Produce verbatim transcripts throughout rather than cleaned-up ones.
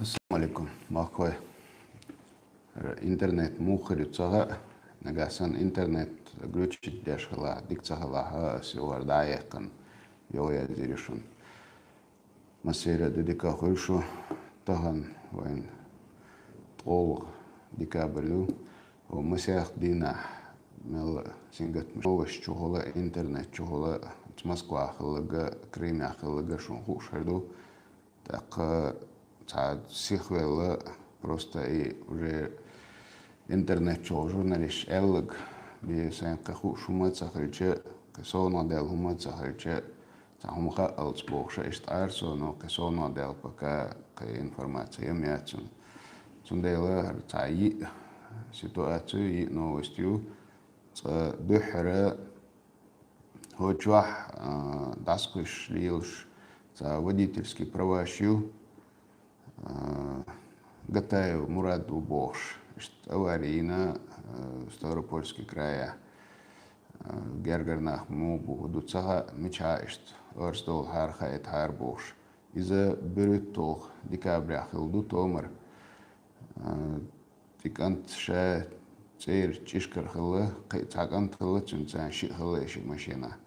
Ассаламу алейкум, махкой. Интернет мухарь ца хаьа, нагахь санна интернет глючить деш хилахь, дика ца хилахь, ас юхар дӀа а яьккхина, йо язйира шуна. Массеран а ду дика хуьлда шу, тахан вайн ткъолгӀа декабрь ю. Хьо масех дийнахь мел сингаттамаш новосташ чухула, интернет чухула, Москвахь хилларг, Крымехь хилларг шуна хууш хир ду. ТӀаккха цхьа сихвелла, просто и уже интернет чухула журналисташ аьлларг, бе сайн кхин хууш хӀума ца хилча, кхин совнаха даьлла хӀума ца хилча, цхьа хӀума хаалц бохуш, иштта Ӏара со, но кхин совнаха даьлла пока кхин информаци ма яц цунна. Цундела хӀара цхьа йиъ ситуаци ю, йиъ новость ю. Цкъа дуьххьара хӀокху чохь, а, дӀасакхуьйсуш лелаш цхьа водительский праваш ю, а, Гатаев Мурад ву бохуш. Иштта авари йина, а, Ставропольский края, а, гергара нах муха бу, хӀун ду ца хаьа, мичахь иштта орца довлахьара, хаийтахьара бохуш. Иза берхӀитталгӀа декабрехь хилла ду томар. А, и кӀант ша цӀера чӀишкара хилла, кхин цхьа кӀант хилла, цуьнан царна шиъ хилла и шиъ машенахь.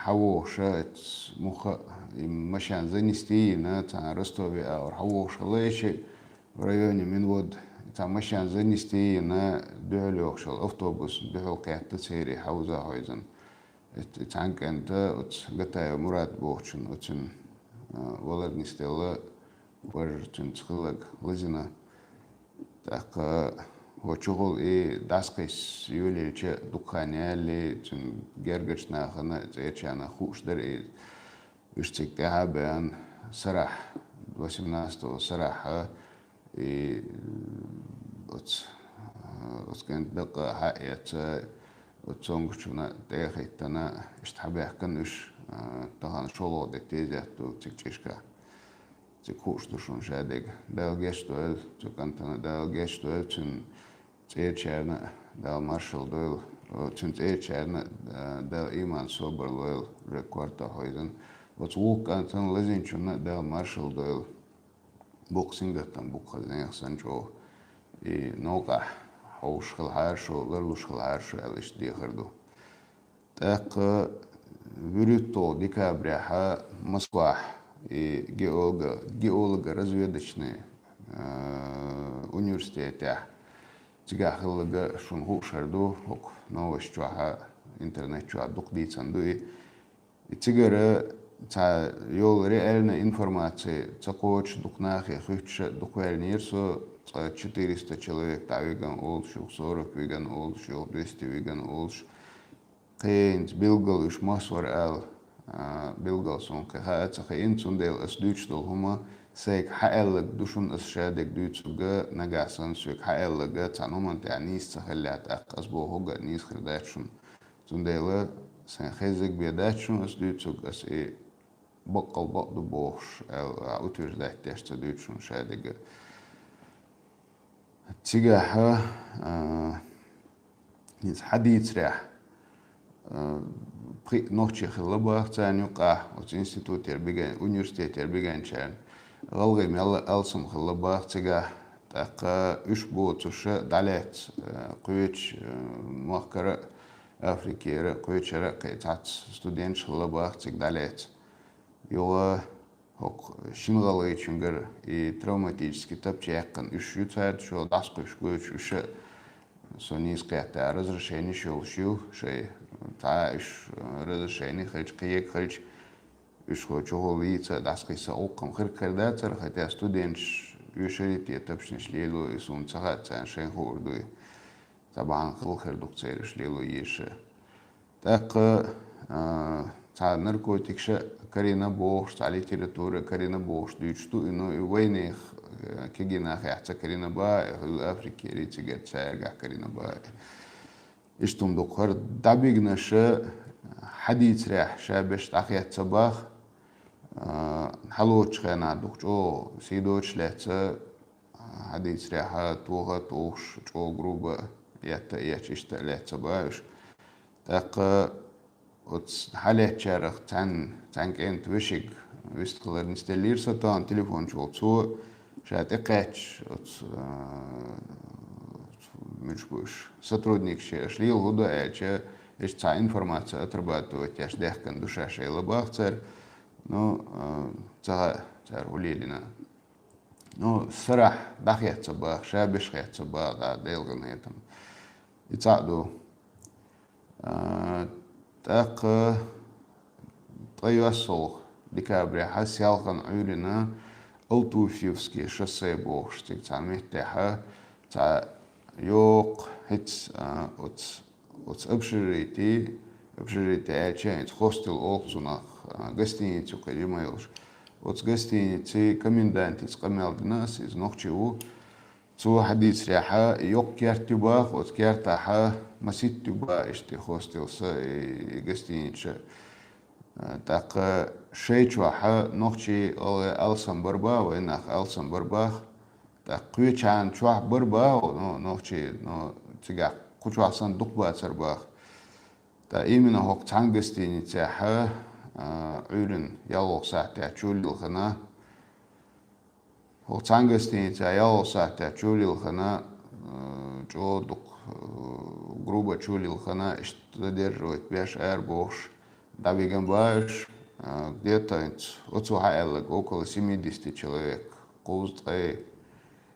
Хьан вохуша, муха, и машен занести йина, царна Ростове агӀор хьан вохуш хилла и шиъ в районе Минвода, цхьа машен занести йина, дуьхьал йохуш йолу автобус дуьхьал кхетта церий хьовза хьойзан. Цхьана кӀанта оцу Гатаев Мурад бохучун, оцун, а, валар нисделла, важа цуьнца хилларг лазийна. ТӀаккха хӀо чухула и дӀасакхуьссуш йолаелча дукха хан яьлла, цуьнан гергарчу нахана, цӀерачарна хууш дара и. Уьш цига тӀаьхьа а баьхна, сарахь, восемнадцатого сарахь, и оцу, оцу кӀанта дакъа хьаэца, оцу цомгушчунна тӀе а хӀиттина, иштта хьабаьхкина уьш, а, тахана шолгӀа де тезет ду цига чӀишкахь. Цига хууш ду шуна шадерг. Дала гечдойла цу кӀантана, Дала гечдойла цуьнан цӀерачарна а, Дала маршалла дойла. Цуьнан цӀерачарна а, а, Дала ийман, собар лойла, уже корта хьойзан. Оцу вукху кӀантана лазийначунна а Дала маршалла дойла. Боккха сингаттам бу-кх хаза нехан санна чӀогӀа. И новкъахь хьовсуш хилахьара шу, ларлуш хилахьара шу аьлла иштта дехар ду. ТӀаккха берхӀитталгӀа декабрехь Москвахь и геолого-, геолого-разведочный, а, университетехь цигахь хилларг шуна хууш хир ду, хӀокху новосташ чохь, интернет чохь дукха дийцина ду и. И цигара цхьа йолу реальная информаци ца кхочуш, дукха нахе хуьттуш а дукха ваьллера со, цкъа четыреста человек дӀавигна олуш, юха сорок вигна олуш, юха двести вигна олуш. Кхин хӀинца билггал уьш мос вара ала, а, билггал суна кхин хаа ца хиъна, цундела ас дуьйцуш долу хӀума сайга хьан аьлларг ду шуна, ас шадерг дуьйцург, нагахь санна соьга хьан аьлларг цхьана хӀуманна тӀехь нийса ца хиллехь, тӀаккха ас бохург а нийса хир дац шуна. Цундела сайн хеззиг бен дац шуна ас дуьйцург, ас и баккъал бакъ ду бохуш аьлла, утверждать деш ца дуьйцу шуна шадерг. Цигахь, а, иза хьан дийцарехь, а, пхиъ нохчий хилла баха царна юкъахь, оцу институтера биган-, университетера бигинчарна. ГӀалгӀай мелла а алсам хилла баха цигахь, тӀаккха уьш боцуш дӀалаьцна, а, кхечу, а, махкара а, Африкера а, кхечара а кхин цхьацца студенташ хилла баха цига дӀалаьцна. Юха хӀокху шина гӀалгӀайчуьнгара и травматический тапча яьккхина уьш ю цара, чӀогӀа дӀасакхуьйсуш гойтуш уьш а, со нийса кхетта, разрешениш йолуш ю шайн, цхьа а уьш разрешени хилча, кхиерг хилча, уьш хӀо чухула йийца а, дӀасакхийса а гӀуллакх хир-кх хир дацара, хотя студенташ оьшурий те тапчанаш лело, и суна ца хаьа, царна шайн хуур дуй. Цхьа бахьана хилла хир ду-кх церан уьш лело езаш а. ТӀаккха, а, цхьа наркотикаш а карийна бохуш, цхьа литература а карийна бохуш дуьйцуш ду, и, ну, и вайнех, а, кегий нахехь ца карийна баха, и хӀуьлла Африкера, цигара цаьргахь карийна баха. Иштта хӀума ду-кх хӀара, дӀабигнарш а хьан дийцарехь ша берш дӀахецна баха, а, хьалоцучу хенахь ду-кх чӀогӀа сий доцуш лаьцна, хьан дийцарехь, тоха а тухуш, чӀогӀа груба а етта а етташ, иштта а лаьцна баха уьш. ТӀаккха оцу хьалаьцначарах цхьаьн-, цхьаьна кӀентан вешин вистхилар нисделлера сан тахана телефон чухула. Цо ша тӀекхаьчча, оцу, а, муьлш бу уьш, сотрудникаш, аш лела хӀу ду аьлча, иштта цхьа информация отрабатывать еш даьхкина ду ша шайла баха цара. Ну, а, ца хаьа цара хӀу лелийна. Ну, сарахь дӀахецна баха, ша беш хецна баха, Делан къинхетам. И цхьаъ ду. А, тӀаккха ткъе йоьссалгӀа декабрехьа Селхан Ӏуьйранна Алтуфьевский шоссе бохуш цига цхьа меттехьа, цхьа йоккха хӀинца, а, оцу, оцу общежитие, общежитие аьлча, хӀинца хостел олу цунах, а, гостиница ю кхин жима йолуш. Оцу гостиницин комендантица къамел дина ас, иза нохчи ву. Цо хьадийцарехьа, йоккха керт ю баха, оцу кертахьа масийтта ю баха иштта хостел са, и, и гостиница. Э, тӀаккха шайн чохьа нохчий, э, алсам бар баха, вайнах алсам бар баха. ТӀаккха кхечарна чохь бар баха, ну, нохчий, ну, цигахь кху чохь санна дукха бацар баха. ТӀаккха именно хӀокху цхьана гостиницехьа, э, Ӏуьйранна ялхолгӀа сахьтехь чулилхина. ХӀокху цхьана гостиницехь ялхолгӀа сахьтехь чулилхина, э, чӀогӀа дукха, э, грубо чулилхина, иштта задерживать беш арабохуш, дӀабигина баха уьш, э, где-то хӀинца, оцо хьааьлларг, около семидесяти человек, кхузткъе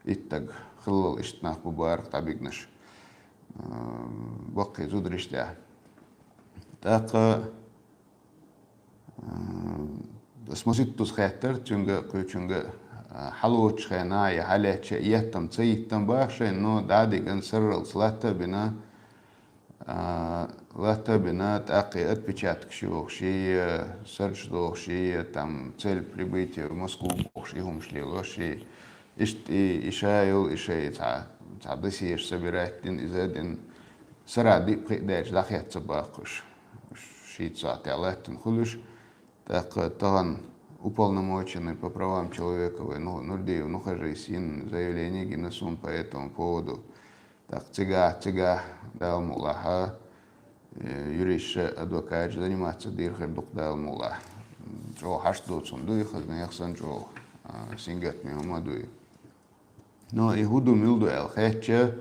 итт стаг хиллал иштта нах бу баха дӀабигнарш, э, баккхий зударий тӀехь. ТӀаккха Ас масийттаза хаьттира цуьнга, кхечуьнга, а, хьалоцучу хенахь я хьалаьцча еттам ца йиттина баха шайна, но дӀа а дигна, сарралц латта а бина, а, латта а бина, тӀаккха и отпечаткаш йохуш, и, а, сарч дохуш, и, а, там, цель прибытия в Москву бохуш, и хӀумаш лелош, и иштта и, и ша йолу, и шайн цхьа, цхьа досьеш собирать дина, иза а дина, сарахь диъ-пхиъ даьлча дӀахецна баха уьш. Шийтта сахьтехь латтина хуьлу уьш. ТӀаккха тахана уполномоченный по правам человека вай Ну-, Нурдиев Нухажис йина заявление гина суна по этому поводу. ТӀаккха цигахь, цигахь, Дала мукъалахь, э, юристаша, адвокаташа заниматься дийр хир ду-кх, Дала мукъалахь. ЧӀогӀа хьашт доцург ду и, хаза нехан санна чӀогӀа, а, сингаттаме хӀума ду и. Но и хӀун ду, мила ду аьлла хаьттича,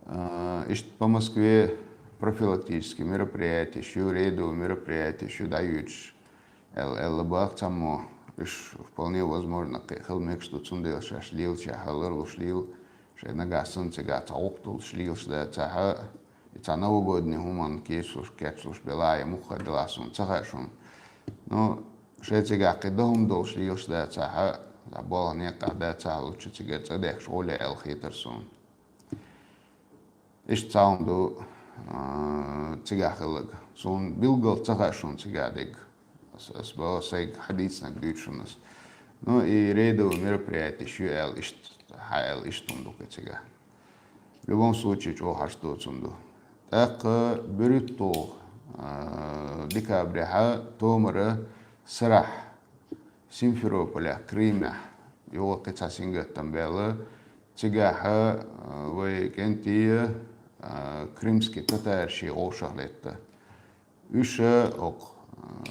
а, иштта по Москве профилактический мероприятеш ю, рейдовый мероприятеш ю дӀаюьйцуш аьлла, аьлла баха цхьаммо. Уьш вполне возможно кхин хила мегаш ду, цундела шаьш лелачехь ларлуш лела, шайн нагахь санна цигахь цхьа гӀуллакх долуш лелаш дацахь, и цхьа новогодний хӀуманна кийсалуш, кечлуш белахь я муххале делахь, суна ца хаьа шуна. Ну, шайн цигахь кхин дан хӀума долуш лелаш дацахь, цхьа болх некъахь дацахь лучу цигара цӀа дехкаш гӀоле аьлла хетара суна. Иштта цхьа хӀума ду, а, цигахь хилларг. Суна билггал ца хаьа шуна цигахь дерг. Ас, ас боху, сайга хьадийцинарг дуьйцу шуна ас. Ну, и рейдовый мероприятеш ю аьлла, иштта, хьааьлла, иштта хӀума ду кхин цигахь. В любом случае, чӀогӀа хьашт доцург ду. ТӀаккха берхӀитталгӀа, а, декабрехьа томара сарахь Симферополехь, Крымехь, юха кхин цхьа сингаттам баьлла, цигахьа, а, вай кӀентий, а, крымский татараш вовшах летта. Уьш, а, окху, а,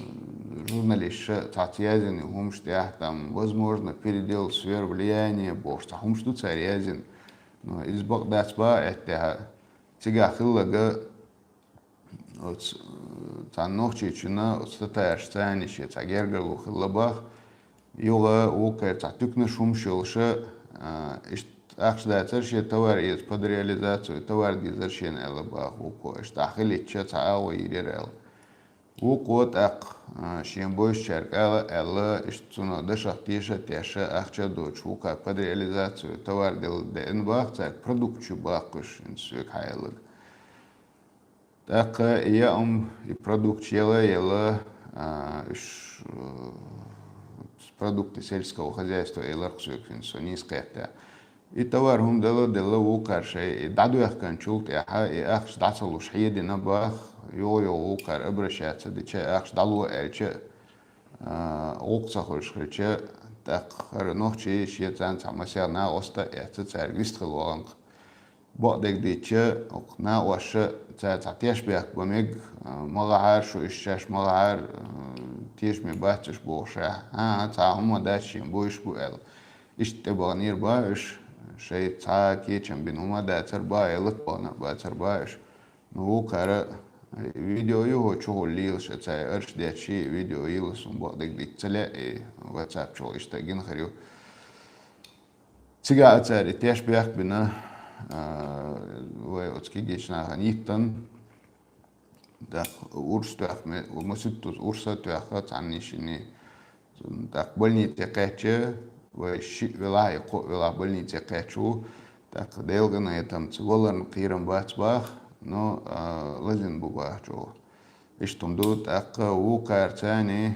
журналисташа цхьацца яздина хӀумаш тӀехь, там, возможно, передел в сферу влияния бохуш, цхьа хӀумаш ду цара яздина. Но иза бакъ дац баха аьттехьа, цигахь хилларг, оцу, э, цхьана нохчичунна, оцу татарашца цхьаьна шен цхьа гергарло хилла баха. Юха вукхара цхьа туькнаш хӀумаш йолуша, а, иштта ахча дацара шен товар эца под реализацию, товар дезара шена аьлла баха вукхо. Иштта ахь хилийтча цхьа агӀо йийр яра аьлла. Вукхо тӀаккха, а, шен бовзучаьрга ала аьлла, иштта цунах дашах теша а тешша, ахча а доцуш вукхара под реализацию товар делла деана баха цаьрга, продукт ю баха уьш, хӀинца соьга хьааьлларг. ТӀаккха и яа хӀума, и продукт яла а яла, а, уьш, э, продукты сельского хозяйства элира-кх соьга, хӀинца со нийса кхетта. И товар хӀума дала а делла, вукхара шайн и дӀадоьхкинчул тӀаьхьа и ахча дӀа ца луш хьедина баха, юха-юха вукхара обращаться дича, ахча дӀало аьлча, а, гӀуллакх ца хуьлуш хилча, тӀаккха хӀара нохчий шен царна цхьа масех накъост а эцна, цаьрга вистхила вахана-кх. Бакъдерг дийцича, окху накъосташа цара цхьа тешнабехк бан мега, а, ма гӀахьара шу, уьш шаьш ма гӀахьара, а, тешаме бац уьш бохуш, а, а, цхьа хӀума дац, шен бовзуш бу аьлла. Иштта тӀебаханера бах уьш, шайца цхьа кечам бина хӀума дацар бах, я латабаханар бацар бах уьш. Ну, вукхара видео ю хӀу чухула лелаш, цхьа арш дечи видео йилла сун бакъдерг дийца ца лаьа, и WhatsApp чухула иштта гина хир ю. Цигахь а цара и теш бехк бина, а, вай оцу кегийчу нахана йиттан, тӀаккха урс тоьхна, маситтаза урса тоьхна цхьанна шинна. ТӀаккха больнице кхаьчча, вай шиъ велахь, я кхоъ велахь больнице кхаьчна ву, тӀаккха Делан къинхетамца валарна кхерам бац бах, но, а, лазийна бу бах чӀогӀа. Иштта хӀума ду, тӀаккха вукхара царна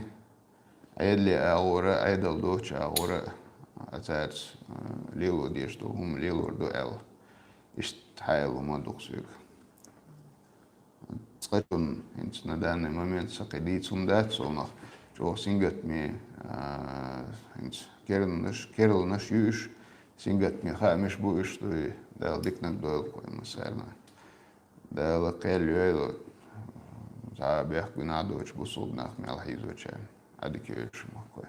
Ӏедале агӀора, Ӏедал доцчу агӀора, а, цаьрца, а, лело дезаш долу хӀума лелор ду аьлла. Иштта хьаьлла хӀума ду-кх соьга. Цкъачунна хӀинца на данный момент сан кхин дийца хӀума дац, со нах чӀогӀа сингаттаме, а, хӀинца керланаш, керланаш ю уьш, сингаттаме хаамаш бу уьш, дуй, Дала диканиг дойла кхойна массарна. Дала кхел йойла, цхьа бехк гуьнахь доцуш бусулба нах мел хьийзочарна, Ӏадика йойла шу махкой.